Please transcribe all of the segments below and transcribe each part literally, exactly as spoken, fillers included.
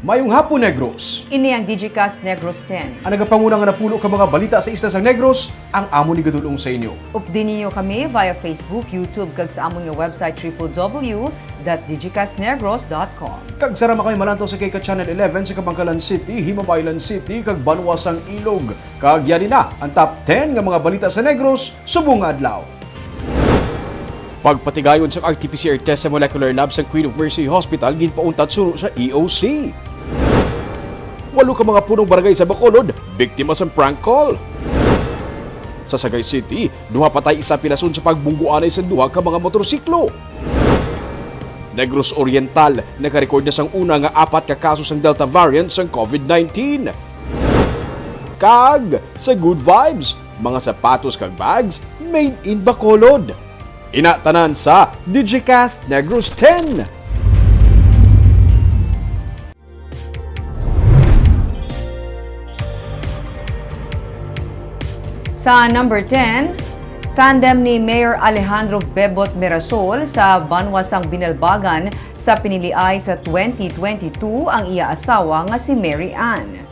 Mayong hapon, Negros! Ini ang Digicast Negros ten. Ang nagapanguna nga napulo ka mga balita sa isla sang Negros, ang amon igadul-ong sa inyo. Updi ninyo kami via Facebook, YouTube, kag sa amon nga website, triple W dot digicastnegros dot com. Kag sarama kami malantaw sa K K Channel eleven sa Kabankalan City, Himabaylan City, kag banwa sang Ilog. Kag yari na ang top ten nga mga balita sa Negros subong nga adlaw. Pagpatigayon sang R T P C R test sa molecular lab sang Queen of Mercy Hospital ginpauntat suno sa E O C. Walo ka mga punong barangay sa Bacolod biktima sang prank call. Sa Sagay City, duha patay, isa pilason sa pagbunggoanay sang duha ka mga motorsiklo. Negros Oriental nakarecord na sang una nga apat ka kaso sang Delta variant sang COVID nineteen. Kag sa Good Vibes, mga sapatos kag bags made in Bacolod. Ina tanan sa Digicast Negros ten. Sa number ten, tandem ni Mayor Alejandro Bebot Mirasol sa banwa sang Binalbagan sa piniliay sa twenty twenty-two ang iya asawa nga si Mary Ann.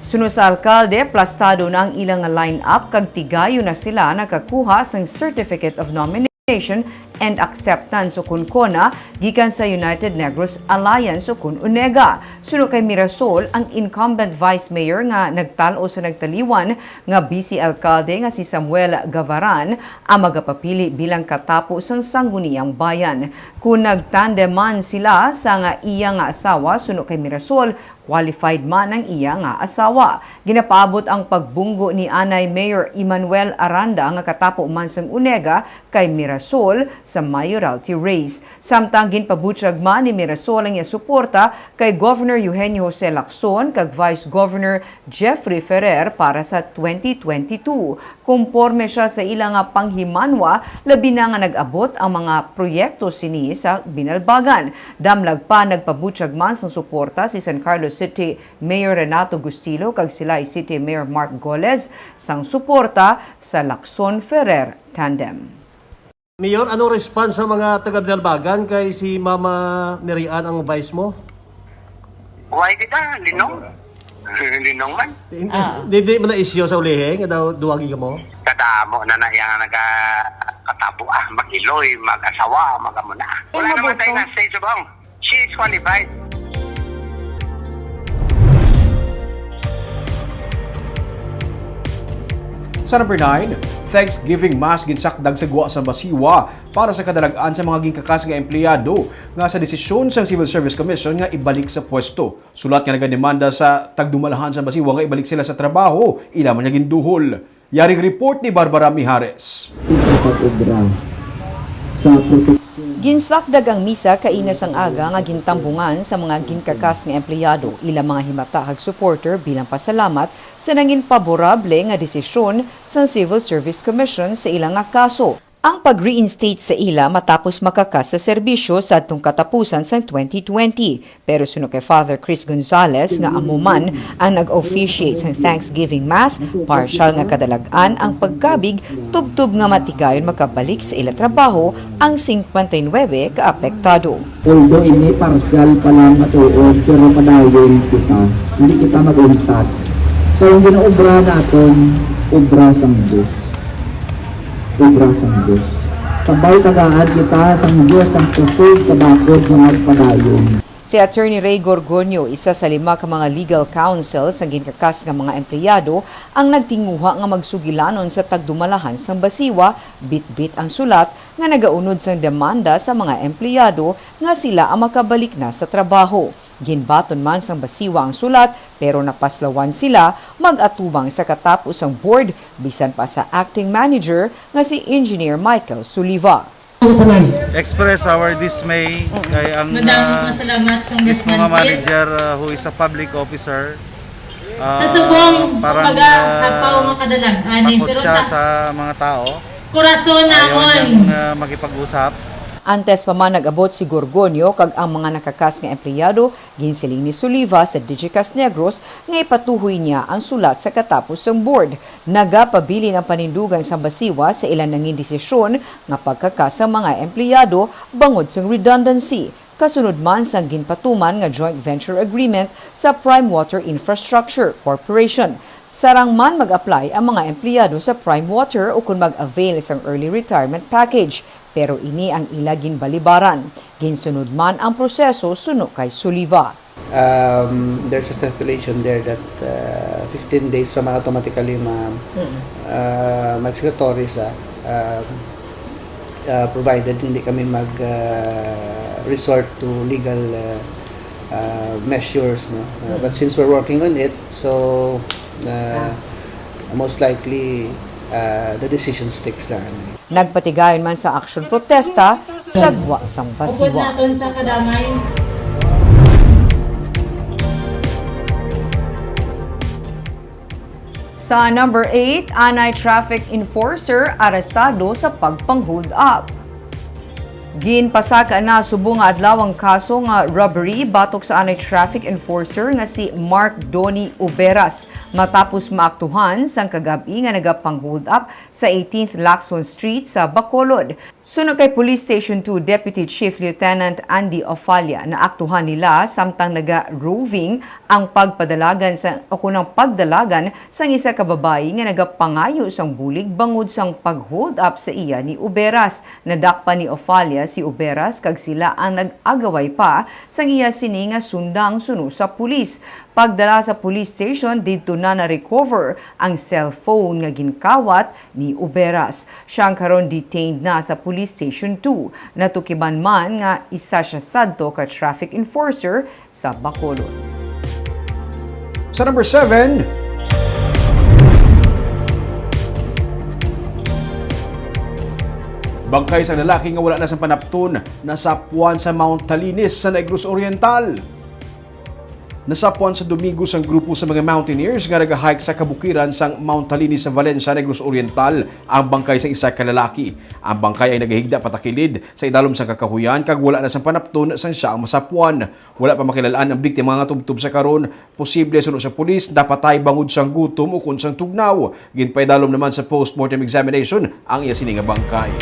Suno sa alkalde, plastado na ang ila nga line-up kag tigayon na sila nakakuha sang Certificate of Nomination and Acceptance, ukon CONA, gikan sa United Negros Alliance, ukon UNEGA. Suno kay Mirasol, ang incumbent vice mayor nga nagtal-o sa nagtaliwan nga vice alkalde nga si Samuel Gavaran ang magapapili bilang katapo sang Sangguniang Bayan. Kon nagtandem man sila sang iya nga asawa, suno kay Mirasol, qualified man ang iya nga asawa. Ginapaabot ang pagbunggo ni anay Mayor Emmanuel Aranda nga katapo man sang UNEGA kay Mirasol sa mayoralty race. Samtang ginpabutyag man ni Mirasol ang iya suporta kay Governor Eugenio Jose Lacson kag Vice Governor Jeffrey Ferrer para sa twenty twenty-two. Konporme sia sa ila nga panghimanwa, labi na nga nag-abot ang mga proyekto sini sa Binalbagan. Damlag pa, nagpabutyag man sang suporta si San Carlos City Mayor Renato Gustilo kag Silay City Mayor Mark Goles sang suporta sa Lacson-Ferrer tandem. Mayor, anong response sa mga taga Binalbagan kay si Mama Mary Ann ang vice mo? Why kita? Linong? Linong man. Di, Ah. di, di man na isyu sa ulihi nga daw duwagi ka mo? Kadamo na na yang nagakatabo, ah, mag-iloy, mag-asawa, mag-amo na. Wala Ay, naman tayo mabuto. Na stage subong. She is qualified. Sa number nine, Thanksgiving Mass ginsakdag sa gwa sa Basiwa para sa kadalag-an sa mga ginkakas nga empleyado nga sa desisyon sang Civil Service Commission nga ibalik sa pwesto. Sulat nga nagademanda sa tagdumalahan sa Basiwa nga ibalik sila sa trabaho, ila man nga ginduhol. Yaring report ni Barbara Mijares. Sa pag-obra sa proteksyon. Ginsakdag ang misa kaina sang aga nga gintambungan sa mga ginkakas nga empleyado, ila mga himata kag supporter bilang pasalamat sa nangin paborable nga desisyon sang Civil Service Commission sa ila nga kaso. Ang pag-reinstate sa ila matapos makakas sa serbisyo sadtong katapusan sang twenty twenty. Pero suno kay Father Chris Gonzalez nga amo man ang nag-officiate sang Thanksgiving Mass, partial nga kadalag-an ang pagkabig tubtob nga matigayon makabalik sa ila trabaho ang singkwenta y nuebe ka apektado. Although ini partial pa lang nga tuod, pero padayon kita. Hindi kita mag-untat. Kay ang ginaobra naton, obra sang Dios. Obra sang Dios. Kabay tagaan kita sang Dios ang kusog kabakod nga magpadayon. Si Attorney Ray Gorgonio, isa sa lima ka mga legal counsel sang ginkakas nga mga empleyado, ang nagtinguha nga magsugilanon sa tagdumalahan sang Basiwa, bitbit ang sulat nga nagaunod sang demanda sa mga empleyado nga sila ang makabalik na sa trabaho. Ginbaton man sang Basiwa ang sulat, pero napaslawan sila mag-atubang sa katapo sang board, bisan pa sa acting manager nga si Engineer Michael Suliva. Express our dismay kay ang, Madam, ah, masalamat, mismo nga Congressman Phil. Manager, ah, who is a public officer, ah, Sa subong, parang, kumbaga, ah, hapaw nga kadalag-an, eh, takot pero siya sa sa mga tao. Kurason Ayaw namon. Niyang, ah, makipag-usap. Antes pa man nag-abot si Gorgonio kag ang mga nakakas nga empleyado, ginsiling ni Suliva sa Digicast Negros nga ipatuhoy niya ang sulat sa katapo sang board. Nagapabilin ang panindugan sang Basiwa sa ila nangin desisyon nga pagkakas sang mga empleyado bangod sang redundancy. Kasunod man sang ginpatuman nga joint venture agreement sa Prime Water Infrastructure Corporation, sarang man mag-apply ang mga empleyado sa Prime Water ukon mag-avail sang early retirement package, pero ini ang ila ginbalibaran. Ginsunod man ang proseso suno kay Soliva. Um, there's a stipulation there that, uh, fifteen days pa man automatically ma-, uh, mag-signatory sa, um, uh, provided hindi kami mag, uh, resort to legal, uh, uh, measures, no? Uh, but since we're working on it, so, uh, most likely, uh, the decision sticks lang. Nagpatigayon man sa aksyon protesta sa gwa sang Upod Basiwa. Naton sa kadamay. Sa number eight, anay traffic enforcer arestado sa pagpang-hold up. Ginpasaka na subong nga adlaw ang kaso nga robbery batok sa anay traffic enforcer nga si Mark Donny Uberas, matapos maaktuhan sang kagab-i nga nagapang-hold up sa eighteenth Lacson Street sa Bacolod. Suno kay Police Station two Deputy Chief Lieutenant Andy Ofalla, naaktuhan nila samtang naga-roving ang pagpadalagan sa, o kunang pagdalagan sang isa ka babayi nga nagapangayo sang bulig bangod sang pag-hold up sa iya ni Uberas. Nadakpan ni Ofalla si Uberas kag sila ang nag-agaway pa sang iya sini nga sundang suno sa pulis. Pagdala sa police station, didto na na-recover ang cellphone nga ginkawat ni Uberas. Siya ang karon detained na sa Police Station two. Natukiban man nga isa siya sadto ka traffic enforcer sa Bacolod. Sa number seven, bangkay sang lalaki nga wala na sang panapton nasapuan sa Mount Talinis sa Negros Oriental. Nasapuan sa Domingo sang grupo sa mga mountaineers nga naga-hike sa kabukiran sang Mount Talinis sa Valencia, Negros Oriental, ang bangkay sa isa ka lalaki. Ang bangkay ay nagahigda patakilid sa idalom sang kakahuyan kag wala na sang panapton sang sia ang masapuan. Wala pa makilal-an ang biktima nga tubtob sa karon. Posible, suno sa pulis, napatay bangod sang gutom ukon sang tugnaw. Ginpaidalom naman sa postmortem examination ang iya sini nga bangkay.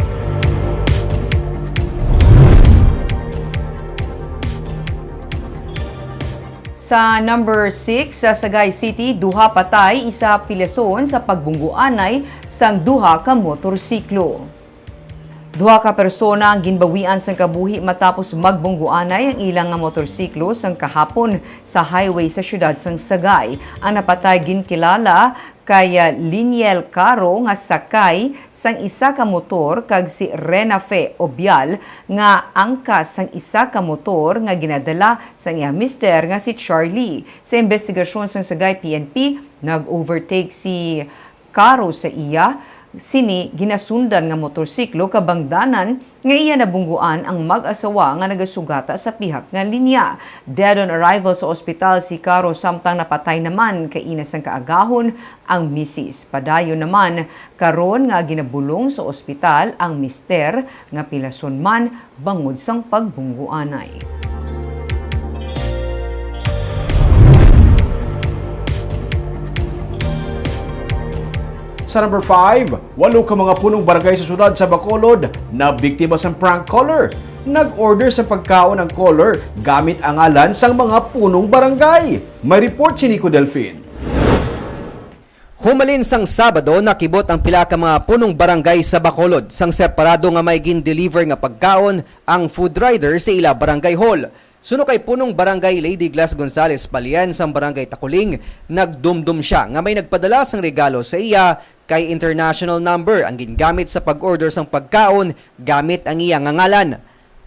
Sa number six, sa Sagay City, duha patay, isa pilason sa pagbunggoanay sang duha ka motorsiklo. Duha ka persona ang ginbawian sang kabuhi matapos magbunggoanay ang ila nga motorsiklo sang kahapon sa highway sa siyudad sang Sagay. Ang napatay ginkilala kay, ah, Liniel Caro nga sakay sang isa ka motor kag si Renafe Obial nga angkas sang isa ka motor nga ginadala sang iya mister nga si Charlie. Sa investigasyon sang Sagay P N P, nag-overtake si Caro sa iya sini ginasundan nga motorsiklo kabangdanan nga iya nabungguan ang mag-asawa nga nagasugata sa pihak nga linya. Dead on arrival sa ospital si Caro samtang napatay naman kaina sang kaagahon ang misis. Padayon naman karon nga ginabulong sa ospital ang mister nga pilason man bangod sang pagbunggoanay. Sa number five, walo ka mga punong barangay sa siyudad sa Bacolod nabiktima sang prank caller. Nag-order sa pagkaon ang caller gamit ang ngalan sang mga punong barangay. May report si Nico Delfin. Humalin sang Sabado, nakibot ang pila ka mga punong barangay sa Bacolod sang separado nga may gin-deliver nga pagkaon ang food rider sa ila barangay hall. Suno kay Punong Barangay Lady Glass Gonzales Palien sang Barangay Taculing, nagdumdum sia nga may nagpadala sang regalo sa iya kay international number ang gingamit sa pag-order sang pagkaon gamit ang iya nga ngalan.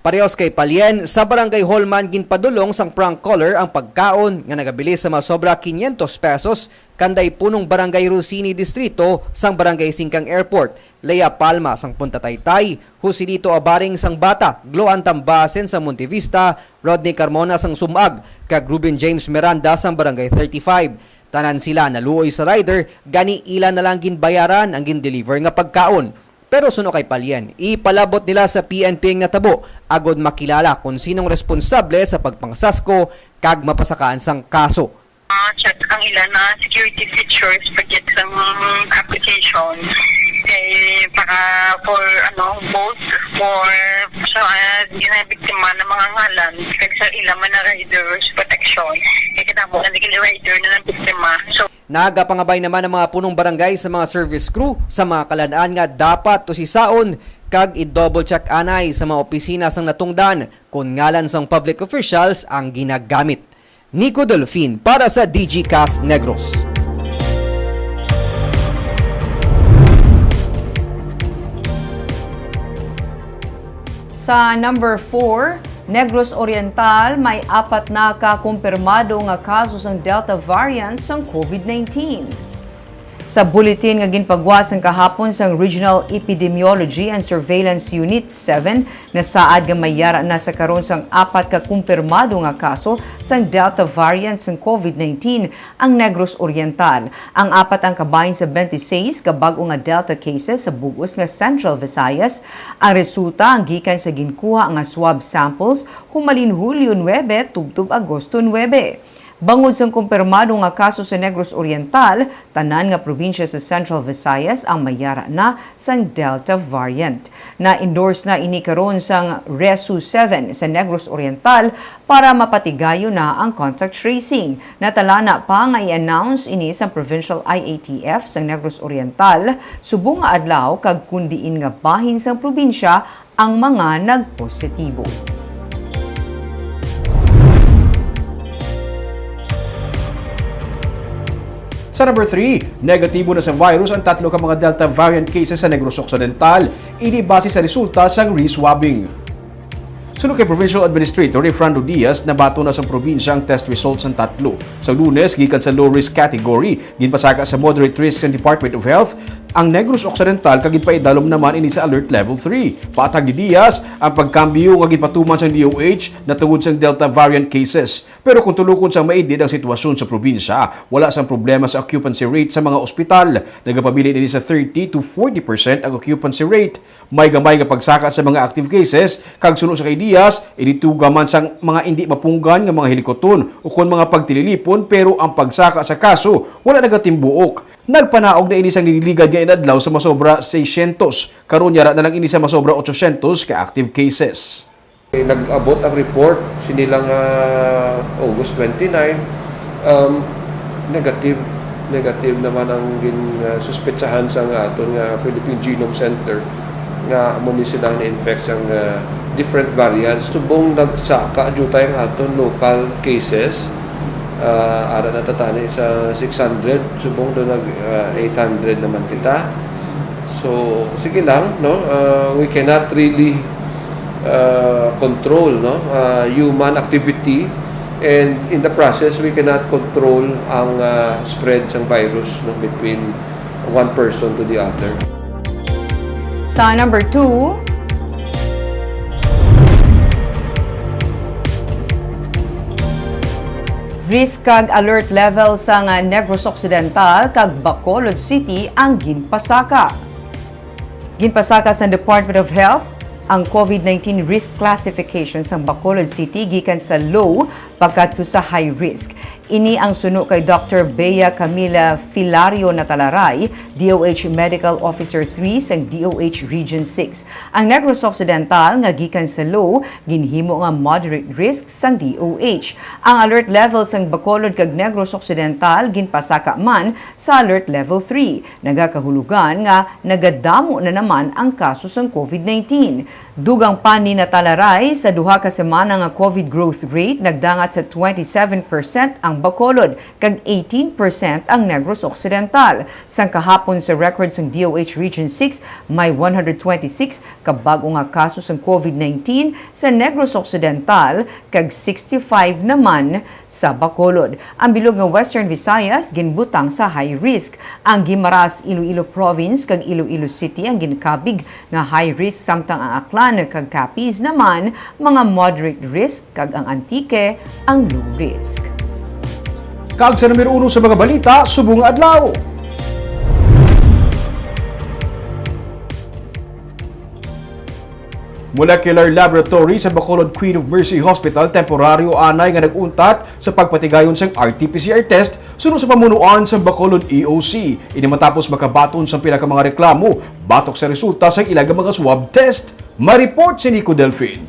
Parehas kay Palien, sa barangay hall man ginpadulong sang prank caller ang pagkaon nga nagabilis sa masobra quinientos pesos kanday Punong Barangay Rosini Distrito sang Barangay Singkang Airport, Lea Palma sang Punta Taytay, Joselito Abaring sang Bata, Gloan Tambasen sang Monte Vista, Rodney Carmona sang Sumag, kag Ruben James Miranda sang Barangay thirty-five. Tanan sila naluoy sa rider, gani ila na lang ginbayaran ang gin-deliver nga pagkaon. Pero suno kay Palien, ipalabot nila sa P N P ang natabo agod makilala kon sinong responsable sa pagpangsasko kag mapasakaan sang kaso. Ah, check ang ila na security features pagkit sa application. Kay para for, ano, both for sa, ah, ginabiktima ng mga ngalan, kag sa ila man na riders protection, kay kadamo na naging rider na nabiktima. So, Nagapangabay naman ang mga punong barangay sa mga service crew sa mga kalan-an nga dapat usisaon kag i-double check anay sa mga opisina sang natungdan kon ngalan sang public officials ang ginagamit. Nico Delfin para sa Digicast Negros. Sa number four, Negros Oriental, may apat na ka kumpirmado nga kaso sang Delta variant sang COVID nineteen. Sa bulletin nga ginpagwa sang kahapon sang Regional Epidemiology and Surveillance Unit seven, nasaad nga may yara na sa karon sang apat ka kumpirmado nga kaso sang Delta variant sang COVID nineteen ang Negros Oriental. Ang apat ang kabahin sa twenty-six ka bag-o nga Delta cases sa bug-os nga Central Visayas. Ang resulta ang gikan sa ginkuha nga swab samples humalin Hulyo nuebe tubtob Agosto nuebe. Bangod sang kumpirmado nga kaso sa Negros Oriental, tanan nga probinsya sa Central Visayas ang may yara na sang Delta variant. Na-endorse na ini karon sang RESU seven sa Negros Oriental para mapatigayon na ang contact tracing. Natalana pa nga i-announce ini sang Provincial I A T F sang Negros Oriental subong nga adlaw, kag kon diin nga bahin sang probinsya ang mga nagpositibo. Sa number three, negatibo na sa virus ang tatlo ka mga Delta variant cases sa Negros Occidental. Ini base sa resulta sang reswabbing. Suno kay Provincial Administrator Efrando Diaz, nabaton na sa probinsya ang test results sang tatlo. Sa Lunes, gikan sa low risk category, ginpasaka sa moderate risk sang Department of Health ang Negros Occidental, kag ginpaidalom naman ini sa Alert Level three. Patag ni Diaz, ang pagkambyo nga ginpatuman sang D O H natungod sang Delta variant cases. Pero kung tulukon sang maidlid ang sitwasyon sa probinsya, wala sang problema sa occupancy rate sa mga ospital. Nagapabilin ini sa thirty to forty percent ang occupancy rate. May gamay nga pagsaka sa mga active cases, kag suno sa kay Diaz, ini tuga man sang mga indi mapunggan nga mga hilikuton ukon mga pagtililipon, pero ang pagsaka sa kaso wala nagatimbuok. Nagpanaog na ini sang nililigad nga inadlaw sa masobra seiscientos. Karon yara na lang ini sa masobra ochocientos ka active cases. Nag-abot ang report sini lang, ah, August twenty-nine, um, negative, negative naman ang gin, ah, suspetsahan sang aton nga Philippine Genome Center nga amo ni sila na-infect sang, ah, different variants. Subong nagsaka jud tayo ang aton local cases, ah, ara na ta tani sa six hundred, subong do nag, ah, eight hundred naman kita. So, sige lang, no? Uh, we cannot really, uh, control, no? Uh, human activity, and in the process, we cannot control ang, uh, spread sang virus, no, between one person to the other. Sa number two, risk kag alert level sang Negros Occidental kag Bacolod City ang ginpasaka. Ginpasaka sang Department of Health ang COVID nineteen risk classification sang Bacolod City gikan sa low pakadto sa high risk. Ini ang suno kay Doctor Bea Camila Filario Natalaray, D O H Medical Officer three sang D O H Region six. Ang Negros Occidental nga gikan sa low ginhimo nga moderate risk sang D O H. Ang alert level sang Bacolod kag Negros Occidental ginpasaka man sa alert level three. Nagakahulugan nga nagadamo na naman ang kaso sang COVID nineteen. Dugang pa ni Natalaray, sa duha ka semana nga COVID growth rate, nagdangat sa twenty-seven percent ang Bacolod, kag eighteen percent ang Negros Occidental. Sang kahapon sa record sang D O H Region six, may one hundred twenty-six ka bag-o nga kaso sang COVID nineteen sa Negros Occidental, kag sixty-five naman sa Bacolod. Ang bilog nga Western Visayas ginbutang sa high risk. Ang Guimaras, Iloilo Province, kag Iloilo City ang ginkabig nga high risk, samtang ang Aklan kag Capiz naman mga moderate risk, kag ang Antique ang low risk. Kag sa numero uno sa mga balita subong nga adlaw. Molecular Laboratory sa Bacolod Queen of Mercy Hospital temporaryo anay nga nag-untat sa pagpatigayon sang R T P C R test suno sa pamunuan sa Bacolod E O C. Ini matapos makabaton sang pila ka mga reklamo batok sa resulta sang ila nga mga swab test. May report si Nico Delfin.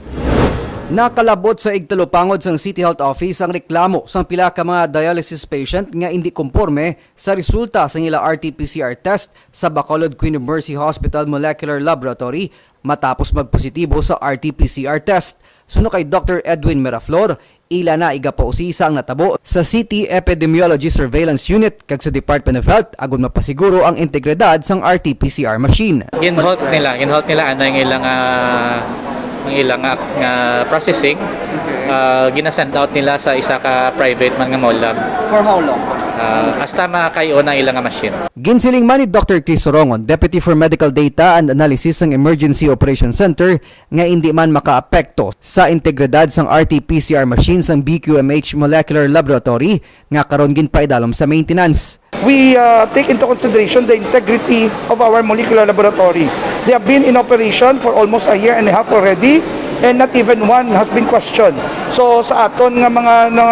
Nakalabot sa igtalupangod sang City Health Office ang reklamo sang pila ka mga dialysis patient nga indi komporme sa resulta sang ila R T P C R test sa Bacolod Queen of Mercy Hospital Molecular Laboratory matapos magpositibo sa R T P C R test. Suno kay Doctor Edwin Miraflor, ila na igapausisa ang natabo sa City Epidemiology Surveillance Unit kag sa Department of Health agod mapasiguro ang integridad sang R T P C R machine. Gin-halt nila, gin-halt nila ano ang ilang, ah, ang ilang, ah, nga processing. Ah, gina-send out nila sa isa ka private man nga mall lab. For how long? Ah, hasta makayo na ilang nga machine. Ginsiling man ni Doctor Chris Sorongon, Deputy for Medical Data and Analysis sang Emergency Operation Center, nga indi man makaapekto sa integridad sang R T P C R machine sang B Q M H Molecular Laboratory nga karon ginpaidalom sa maintenance. We, uh, take into consideration the integrity of our molecular laboratory. They have been in operation for almost a year and a half already, and not even one has been questioned. So, sa aton nga mga, nga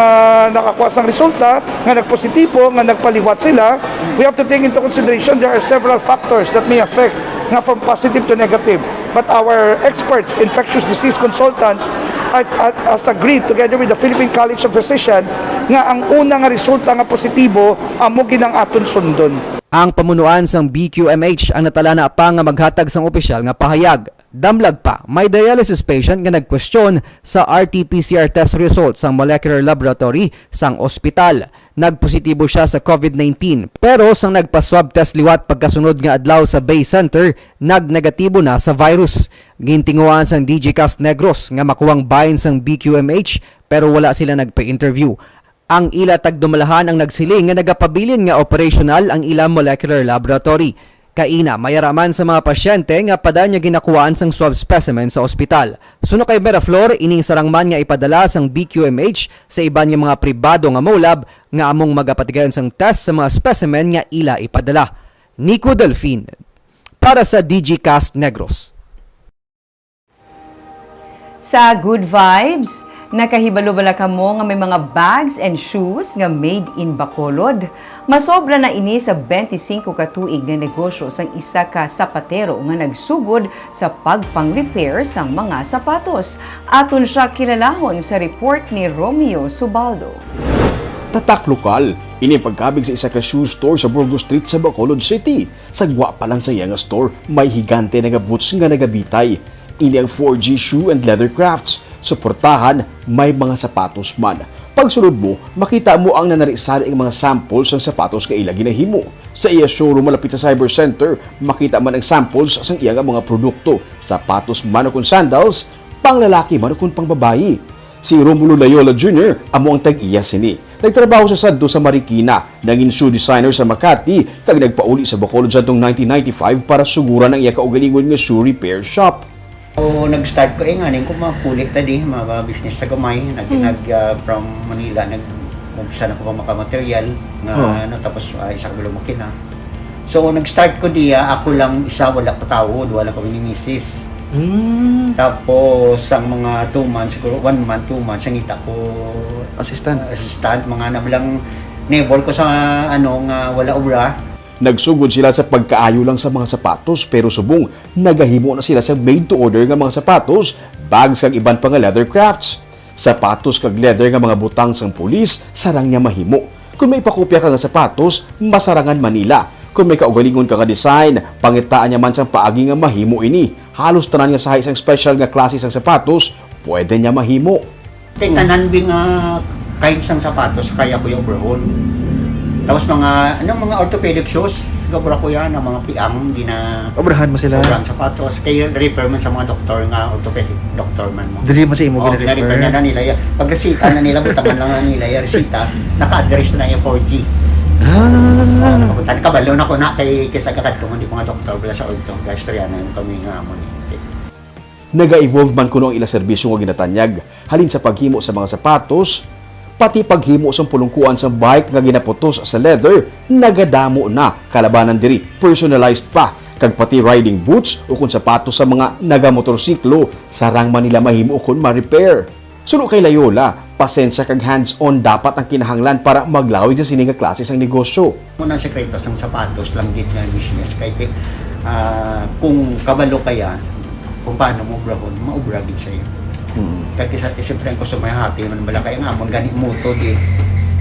nakakuha sang resulta, nga nagpositibo, nga nagpaliwat sila, we have to take into consideration there are several factors that may affect nga from positive to negative. But our experts, infectious disease consultants, at, at, has agreed together with the Philippine College of Physicians nga ang una nga resulta nga positibo amo gid ang aton sundon. Ang pamunuan sang B Q M H ang natalana pa nga maghatag sang opisyal nga pahayag. Damlag pa, may dialysis patient nga nagkwestiyon sa R T P C R test result sang molecular laboratory sang ospital. Nagpositibo sia sa COVID nineteen, pero sang nagpa-swab test liwat pagkasunod nga adlaw sa Bay Center, nagnegatibo na sa virus. Gintinguhaan sang D G Cast Negros nga makuhang bahin sang B Q M H, pero wala sila nagpa-interview. Ang ila tagdumalahan ang nagsiling nga nagapabilin nga operational ang ila molecular laboratory. Kaina, may ara man sa mga pasyente nga padayon niya ginakuhaan sang swab specimen sa ospital. Suno kay Miraflor, ining sarang man nga ipadala sang B Q M H sa iban nga mga pribado nga MOLAB nga among magapatigayon sang test sa mga specimen nga ila ipadala. Nico Delfin, para sa D G Cast Negros. Sa Good Vibes, nakahibalo bala kamo nga may mga bags and shoes nga made in Bacolod? Masobra na ini sa twenty-five ka tuig nga negosyo sang isa ka sapatero nga nagsugod sa pagpang-repair sang mga sapatos. Aton sia kilalahon sa report ni Romeo Subaldo. Tatak lokal, ini ang pagkabig sa isa ka shoe store sa Burgos Street sa Bacolod City. Sa gwa pa lang sa iya nga store, may higante na nga boots nga nagabitay. Ini ang four G Shoe and Leather Crafts. Suportahan, may mga sapatos man. Pagsulod mo, makita mo ang nanari-sari nga mga samples sang sapatos nga ila ginahimo. Sa iya showroom malapit sa Cyber Center, makita man ang samples sang iya nga mga produkto, sapatos man o kon sandals, panglalaki man o kon pangbabayi. Si Romulo Layola Junior amo ang tag-iya sini. Nagtrabaho sia sadto sa Marikina, nangin shoe designer sa Makati, kag nagpauli sa Bacolod sadtong nineteen ninety-five para suguran ang iya kaugalingon nga shoe repair shop. So, nag-start ko, eh, nga, ning ko mapuli ta di, mga business sa gamay. Nag-, Hmm. nag, ah, from Manila, nag-umpisa na ko pa makamaterial nga, Oo. ano, tapos, ah, isa ka bilog makina. So, nag-start ko diya, ako lang isa, wala ko tawo, wala kami ni misis. Hmm. Tapos, ang mga two months, siguro one month, two months, ang kita ko, Assistant. Assistant, mga nabilang neighbor ko sa, ano, nga wala obra. Nagsugod sila sa pagkaayo lang sa mga sapatos, pero subong nagahimo na sila sa made-to-order nga mga sapatos, bags, kag iban pa nga leather crafts. Sapatos kag leather nga mga butang sang pulis, sarang niya mahimo. Kon may pakopya ka nga sapatos, masarangan man nila. Kon may kaugalingon ka nga design, pangitaan niya man sang paagi nga mahimo ini. Halos tanan nga sahi sang special nga klase sang sapatos, pwede niya mahimo. Kay tanan bi nga kind sang sapatos, kaya ko yung overhaul. Tapos mga, ano, mga orthopedic shoes, gabura ko yan, ang mga piang, gina-, Obrahan mo sila? obrahan sapatos. Kay refer man sa mga doktor nga orthopedic doktor man mo. Dili man sa imo Oo, gina-refer? Gina-refer na, na nila yan. Pag resita na nila, butangan lang na nila yung resita, naka-address na yung four G. Ah. Oo, nakabutan. Kabalo na ko na kay kisa kakadto man di mga doktor wala sa ortho, gastriano yung kami nga amo ni. Naga-evolve man kuno ang ila serbisyo nga ginatanyag, halin sa paghimo sa mga sapatos, pati paghimo sang pulungkuan sang bike nga ginaputos sa leather, nagadamo na kalabanan diri, personalized pa. kag pati riding boots ukon sapatos sa mga nagamotorsiklo, sarang man nila mahimo kon ma-repair. Suno kay Layola, pasensya kag hands-on dapat ang kinahanglan para maglawig sa sini nga klase sang negosyo. Muna ang sekreto sang sapatos lang gid nga business kay, kay ah, kung kabalo ka yan, kung paano mo obrahon, maubra gid sa iyo. Kay kisa ti siyempre ang customer happy man bala kay ang amon gani moto di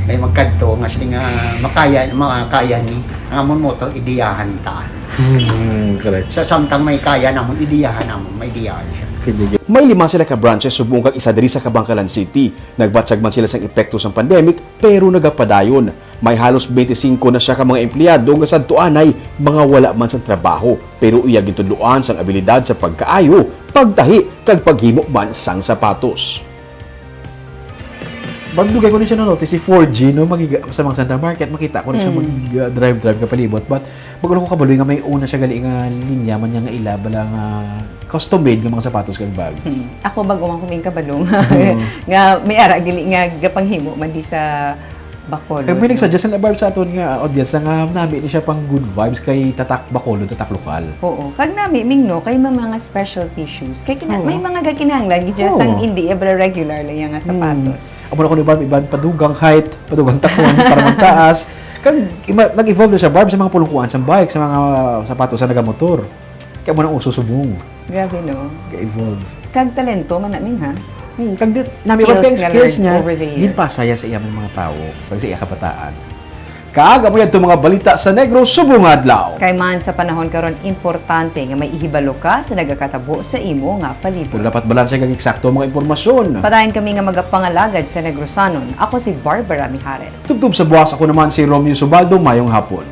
may magkadto nga sila nga makaya makaya ni ang amon moto ideyahan ta. Mm, correct. Sa samtang may kaya namon ideyahan namon, may ideyahan siya. Pwede gyud. May lima sila ka branches subong kag isa diri sa Kabankalan City. Nagbatyag man sila sang epekto sang pandemic, pero nagapadayon. May halos twenty-five na siya ka mga empleyado nga sadto anay mga wala man sang trabaho, pero iya gintudloan sang abilidad sa pagkaayo, pagtahi, kag paghimo man sang sapatos. Magdugay ko ni siya na-notice si four G, no, magiga sa mga Santa Market, makita ko na siya mag-drive-drive ka palibot. But bago lang ko kabaloy nga may una siya gali nga linya man niya nga ila bala nga custom-made nga mga sapatos kag bags. Hmm. Ako bago man ko ming kabalo nga, nga may ara gili nga gapanghimo man di sa Bacolod. Kaya may nagsuggest na barb sa aton nga audience na nga nami ni siya pang good vibes kay tatak Bacolod, tatak lokal. Oo. Kag nami ming no kay may mga specialty shoes. Kay kina- Oo. may mga gakinahanglan gid Oo. sang hindi ebra regular lang yang nga sapatos. Amo na ko ni Barb, iban padugang height, padugang takon, para magtaas. Kag ima- nag-evolve na siya, Barb, sa mga pulungkuan sa bike, sa mga sapatos sa nagamotor. Kaya mo nang uso subong. Grabe no. Ga-evolve. Kag talento man naming ha. Hmm, kag di, nami Skills ba ang nga skills learned niya, over the di years. pa saya sa iya man mga tao, kag sa iya kabataan. Kag amo yadto mga balita sa Negros subong adlaw. Kay man sa panahon karon importante nga may ihibalo ka sa nagakatabo sa imo nga palibot. Kung dapat balanse kag eksakto ang mga impormasyon. Padayon kami nga magapangalagad sa Negrosanon. Ako si Barbara Mijares. Tubtob sa buwas, ako naman si Romeo Subaldo. Mayong hapon.